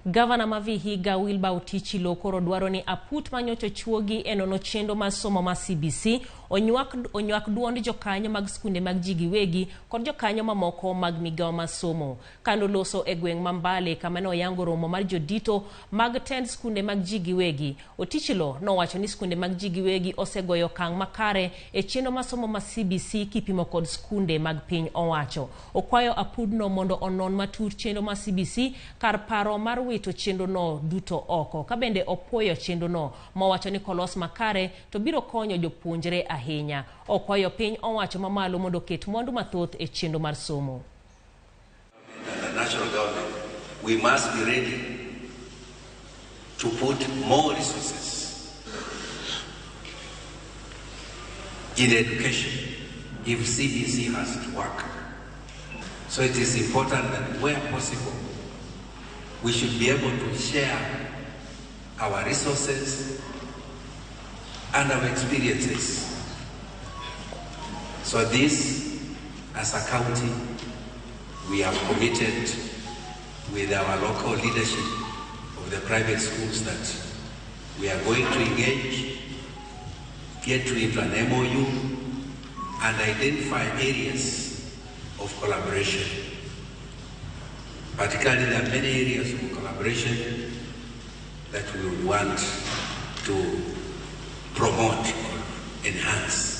Gavana ma Vihiga Wilbur Otichilo koro dwaro ni aput manyocha ochuogi e nono chenro mar somo mar CBC onywak duond jokanyo mag skunde mag ji giwegi kod jokanyo mamoko mag migawo mar somo. Kando loso e gweng' ma Mbale kama ne oyango romo mar jodito mag tend skunde mag ji giwegi, Otichilo nowacho ni skunde mag ji giwegi osegoyo okang' makare e chenro mar somo mar CBC kipimo kod skunde mag piny owacho. Okwayo apudno mondo onon matut chenro mar CBC kar paro mar wito chenrono duto oko. Ka bende opuoyo chenrono mowacho ni kolos makare to biro konyo jopuonjre ahinya. Okwayo piny owacho mamalo mondo oket mwandu mathoth e chenro mar somo. And the national government, we must be ready to put more resources in education if CBC has to work. So it is important that where possible, we should be able to share our resources and our experiences. So this, as a county, we have committed with our local leadership of the private schools that we are going to engage, get to into an MOU, and identify areas of collaboration. Particularly, there are many areas of collaboration that we would want to promote or enhance.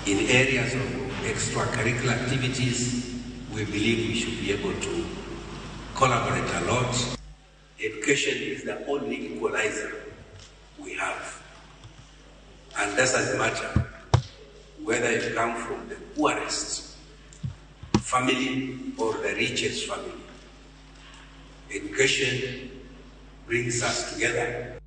In areas of extracurricular activities, we believe we should be able to collaborate a lot. Education is the only equalizer we have. And doesn't matter whether you come from the poorest family or the richest family. Education brings us together.